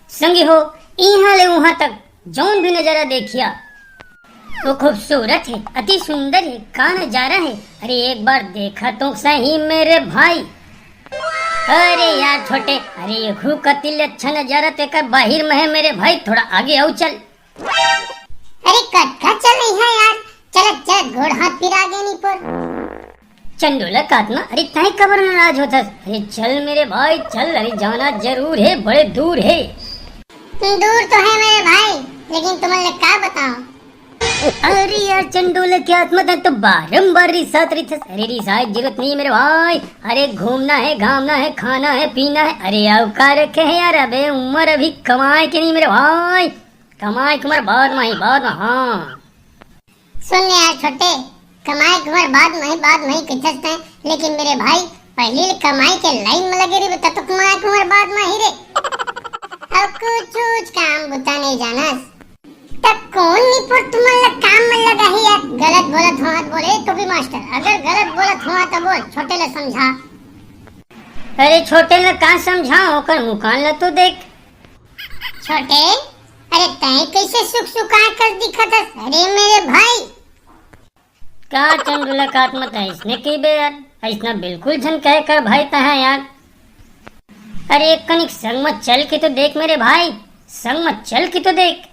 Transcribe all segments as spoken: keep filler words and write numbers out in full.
संगी हो, इहां ले उहां तक जौन भी नजारा देखिया, वो खूबसूरत है, अति सुंदर है। का नजारा है? अरे एक बार देखा तो सही मेरे भाई। अरे यार छोटे, अरे ये हु कतिल अच्छा नजारा तेकर बाहिर में है मेरे भाई, थोड़ा आगे आओ चल। अरे कतका चल रही है यार, चल चल, गोड़ हाथ पिरा गे नी पर। चंडोला कातना, अरे तय कबर नाराज होथस? अरे चल मेरे भाई चल, अरे जाना जरूर है, बड़े दूर है। दूर तो है मेरे भाई, लेकिन तुमन ले का बताओ। अरे यार चंडोला के आत्मा, तय तो बारंबार रिसात रहिथस। अरे रिसाए जरूरत नहीं है मेरे भाई। अरे घूमना है, घामना है, खाना है, पीना है। अरे आओ का रखे है यार, अबे उम्र अभी कमाए के नहीं मेरे भाई। कमाए के उम्र बाद में ही, बाद में, हाँ। सुन यार छोटे, कमाए के उम्र बाद में ही, बाद में ही कहिथस तय, लेकिन मेरे भाई पहली ले कमाई के लाइन में लगे रहिबे तब तो कमाए के उम्र बाद में ही रे। अब कुछ कुछ काम बुता नहीं जानस। त कौन निपोर तुमन ला काम में लगा ही यार? गलत बोलत हो त बोले टोपी मास्टर, अगर गलत बोलत हो त बोल, छोटे ला समझा। अरे छोटे ला का समझाओ, ओकर मुकान ला तो देख। छोटे, अरे तय कैसे सुख सुखा कर दिखत हस? अरे मेरे भाई। का चंडुला कात मत ऐसने कहिबे यार, ऐसना बिल्कुल झन कहे कर भाई तहा यार। अरे एक कनिक संग में चल के तो देख मेरे भाई, संग में चल के तो देख।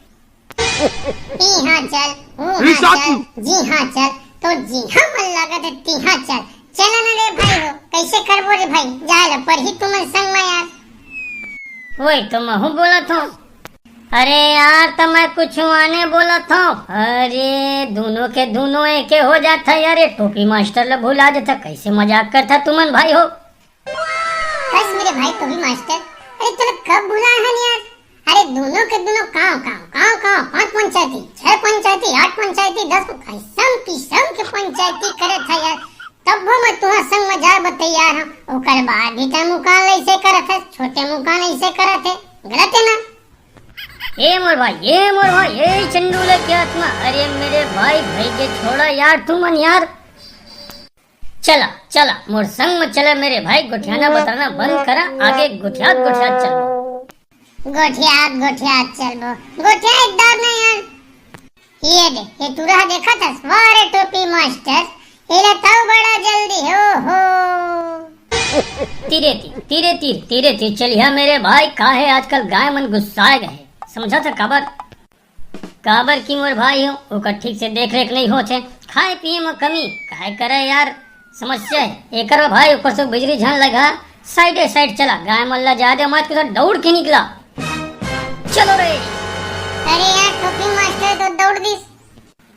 इहाँ चल, उहाँ चल, जिहाँ चल, तो जिहाँ मन लागत है तिहाँ चल। चल ना रे भाई हो, कैसे करबो रे भाई, जाए ला परही तुमन संग में यार। वही तो महू बोलत हूँ। अरे यार, त मैं कुछ आने बोलत हूँ। अरे दोनों के दोनों एके हो जात है यार, ये टोपी मास्टर ला भुला जात है, कैसे मजाक करत है तुमन भाई हो। बस मेरे भाई टोपी मास्टर, अरे तोला कब भुलाए हन यार? अरे दोनों के दोनों काव काव काव काव, पांच पंचायती, छह पंचायती, आठ पंचायती, दस, किसम किसम के पंचायती करत है यार। तब वो मैं तुहा संग में जाए बर तैयार हूँ, ओकर बाद भी तय मुकान ऐसे करत है, छोटे मुकान ऐसे करत है, गलत है ना? ए मोर भाई, ए मोर भाई, ए चंडू ला के आत्मा, अरे मेरे भाई, भाई के छोड़ा यार तुमन यार। चला, चला, मोर संग में चला मेरे भाई, गोठियाना बतरना बंद करा, आगे गोठियात, गोठियात चल। गोठियात, गोठियात चलबो, गोठियात दार नहीं यार। ये दे, ये टूरा देखत हस, वाह रे टोपी मास्टर, एला तौ बड़ा जल्दी हो, हो। तीरे तीर, तीरे तीर, तीरे तीर चलिहा मेरे भाई, काहे आजकल गाय मन गुस्साए गए, समझा था काबर? काबर की मोर भाई हो, ओकर ठीक से देख रेख नहीं होत है, खाए पिए में कमी, काय करे यार, समस्या है। एकर बर भाई ऊपर से बिजली झन लगा, साइडे साइड चला, गाय मन ला जाए दे, मात के साथ दौड़ के निकला। चलो रे। अरे यार, टोपी मास्टर तो दौड़ दिस।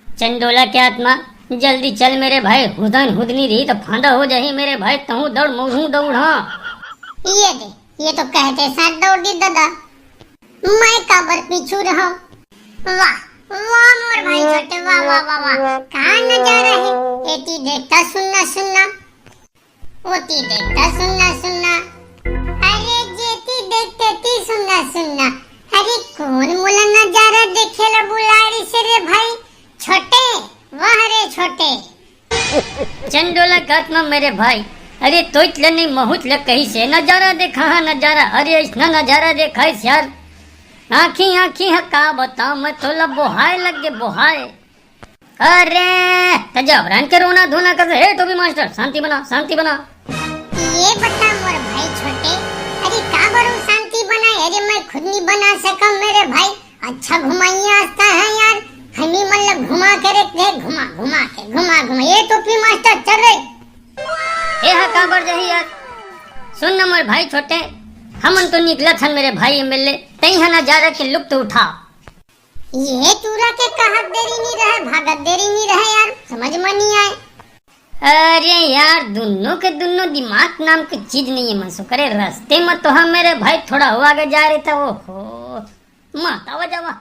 चंडोला के आत्मा, जल्दी चल मेरे भाई, हुदन हुदनी रही तो फांदा हो जाही मेरे भाई, तहूँ दौड़, मोहूँ दौड़, हाँ। ये दे, ये तो कहते साथ दौड़ दी दादा। मैं काबर पीछू रहूं? वाह, वाह मोर भाई छोटे, वाह, वाह, वाह, वाह। का नजारा है? एती देखता सुन्ना सुन्ना, ओती देखता सुन्ना सुन्ना। अरे जेती देखते ती सुन्ना सुन्ना। अरे कौन मोला नजारा देखे ला बुला रही से रे भाई? छोटे, वाह रे छोटे। चंडोला कात म मेरे भाई, अरे तोइत ल नहीं महुत ल कही से नजारा देखा हा नजारा, अरे ऐसना नजारा देखाइस यार। आँखी आँखी ह का बताओ, मैं तोला बोहाय लग गे बोहाय। अरे तजबरान के रोना धोना कर, हे टोपी मास्टर, शांति बना, शांति बना। ये बता मोर भाई छोटे, अरे का बरू शांति बनाए? अरे मैं खुद नहीं बना सकम मेरे भाई। अच्छा घुमाइया आस्था है यार, हमी मन ल घुमा के रख दे, घुमा घुमा के, घुमा घुमा। ये टोपी मास्टर चल रे। ए हा काबर जाही यार? सुन न मोर भाई छोटे, हमन तो निकलत हन मेरे भाई एमएलए, तई हा नजारा के लुत्फ उठा। ये टूरा के कहत देरी नहीं रहे, भागत देरी नहीं रहे यार, समझ में नहीं आए। अरे यार, दुनों के दुनों दिमाग नाम की चीज नहीं है, मन सो करे रस्ते में तो हम मेरे भाई थोड़ा हो आगे जा रहे था, ओहो, माता वजह वाह।